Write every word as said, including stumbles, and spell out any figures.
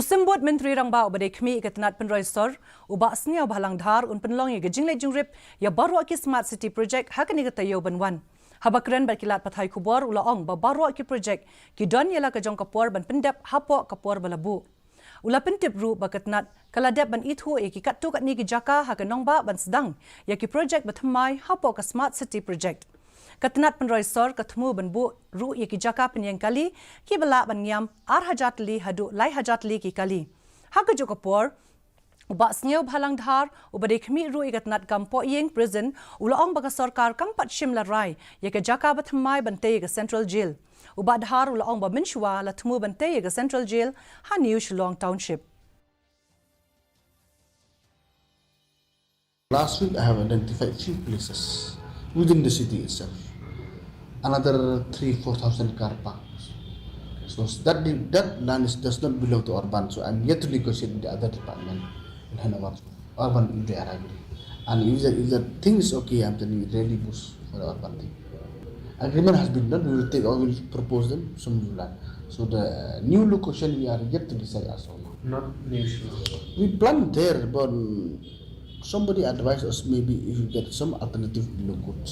U Symbud Myntri Rangbah uba dei khmih ïa ka tnat pynroi sor, u Bah Sniawbhalang Dhar, un pynlong ïa ka jingleit jingrep ïa baroh ki Smart City Project ha kane ka taïew ban wan. Haba kren bad ki lad pathai khubor, u la ong ba baroh ki project ki don ïa la ka jong ka por ban pyndep hapoh ka por ba la buh. U la pyntip ruh ba ka tnat ka la dep ban ithuh ïa ki katto katne ki jaka ha ka nongbah ban sdang ïa ki project ba thymmai hapoh ka Smart City Project. Ka tnat pynroi sor ka thmu ban buh ruh ïa ki jaka pynïeng kali kiba lah ban ngiam ar hajar tylli haduh lai hajar tylli ki kali. Ha kajuh ka por, u Bah Sniawbhalang Dhar, uba dei khmih ruh ïa ka tnat kam pohïing, prison, u la ong ba ka sorkar kam pat shim la rai ïa ka jaka ba thymmai ban tei ïa ka Central Jail. U Bah Dhar u la ong ba mynshuwa la thmu ban tei ïa ka Central Jail ha New Shillong Township. Last week I have identified few places within the city itself. Another three, four thousand car parks. So that that land is, does not belong to urban. So I'm yet to negotiate with the other department in Hanawar, urban area. And if the, if the thing is okay, I'm telling you, really push for the urban thing. Agreement has been done. We will take or will propose them some new land. So the new location we are yet to decide as of now. Not New Shillong. We plan there, but somebody advised us maybe if you get some alternative, it look good.